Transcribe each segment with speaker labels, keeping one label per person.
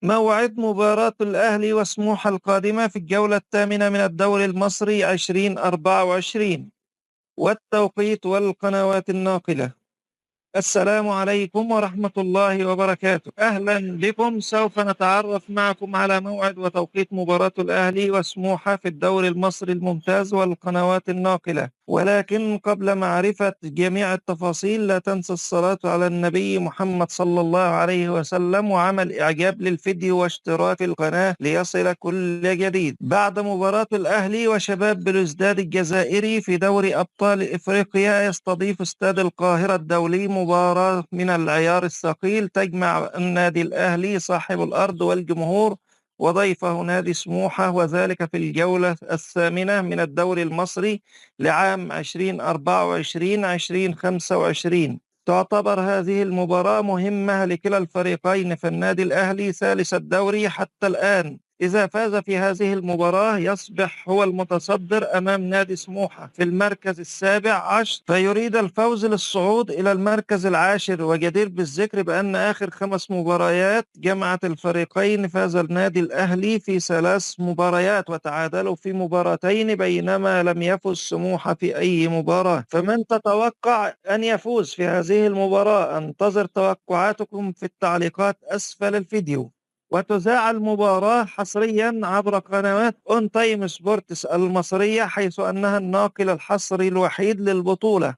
Speaker 1: موعد مباراة الأهلي وسموحة القادمة في الجولة الثامنة من الدوري المصري 2024 والتوقيت والقنوات الناقلة. السلام عليكم ورحمة الله وبركاته. أهلا بكم. سوف نتعرف معكم على موعد وتوقيت مباراة الأهلي وسموحة في الدوري المصري الممتاز والقنوات الناقلة، ولكن قبل معرفة جميع التفاصيل لا تنسى الصلاة على النبي محمد صلى الله عليه وسلم وعمل إعجاب للفيديو واشتراك في القناة ليصل كل جديد. بعد مباراة الأهلي وشباب بلوزداد الجزائري في دوري أبطال إفريقيا، يستضيف استاد القاهرة الدولي مباراة من العيار الثقيل تجمع النادي الأهلي صاحب الأرض والجمهور وضيفه نادي سموحة، وذلك في الجولة الثامنة من الدوري المصري لعام 2024-2025. تعتبر هذه المباراة مهمة لكلا الفريقين، فالنادي الأهلي ثالث الدوري حتى الآن، إذا فاز في هذه المباراة يصبح هو المتصدر أمام نادي سموحة في المركز 17، فيريد الفوز للصعود إلى المركز 10. وجدير بالذكر بأن آخر 5 مباريات جمعت الفريقين فاز النادي الأهلي في 3 مباريات وتعادلوا في مباراتين، بينما لم يفز سموحة في أي مباراة. فمن تتوقع أن يفوز في هذه المباراة؟ أنتظر توقعاتكم في التعليقات أسفل الفيديو. وتذاع المباراة حصريا عبر قنوات اون تايم سبورتس المصرية، حيث أنها الناقل الحصري الوحيد للبطولة.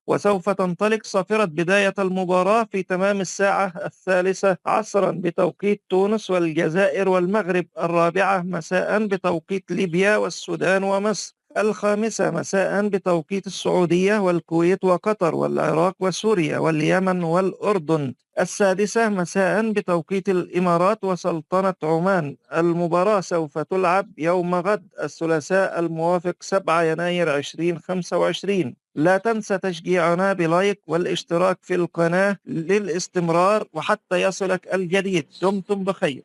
Speaker 1: وسوف تنطلق صافرة بداية المباراة في تمام الساعة 3 عصرا بتوقيت تونس والجزائر والمغرب، 4 مساء بتوقيت ليبيا والسودان ومصر، 5 مساء بتوقيت السعودية والكويت وقطر والعراق وسوريا واليمن والأردن، 6 مساء بتوقيت الإمارات وسلطنة عمان. المباراة سوف تلعب يوم غد الثلاثاء الموافق 7 يناير 2025. لا تنسى تشجيعنا بلايك والاشتراك في القناة للاستمرار وحتى يصلك الجديد. دمتم بخير.